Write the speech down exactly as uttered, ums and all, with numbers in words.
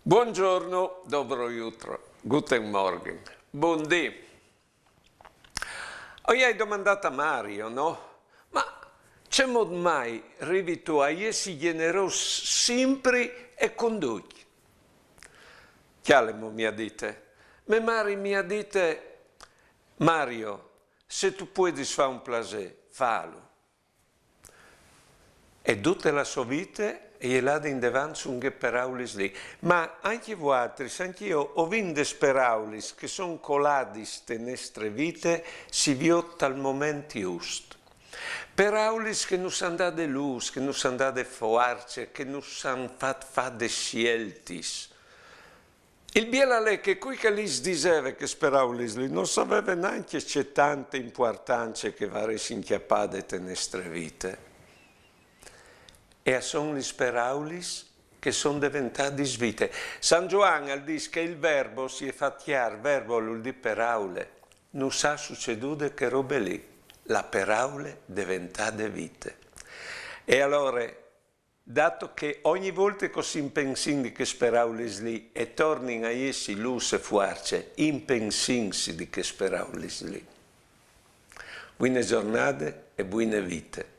Buongiorno, dobro jutro, guten Morgen, bundì. O ai domandât a Mario, no? Ma cemût mai rivis tu a jessi gjenerôs simpri e cun ducj? Cjalemo, mi à dite. Mê mari mi à dite: Mario, se tu puedis fâ un plasê, fâlu. E dute la sô vite e je lade indevant cun chês peraulis li. Ma ancje vualtris, ancje jo, o vin des peraulis che a son coladis te nestre vite, si viôt tal moment just. Peraulis che nus àn dât lûs, che nus àn dât fuarce, che nus àn fat fâ des sieltis. Il biel al è che cui che lis diseve chês peraulis li no saveve nancje ce tante impuartance che e varessin cjapade te nestre vite. E a son lis peraulis che a son deventadis vite. San Zuan al dîs che il verbo, si e fâs cjâr, verbo al vûl dî peraule. Nus à sucedude chê robe li, la peraule deventade vite. E alore, dato che ogni volte che si impensìn di chês peraulis li e tornin a jessi lûs e fuarce, impensìnsi di chês peraulis li. Buine zornade e buine vite.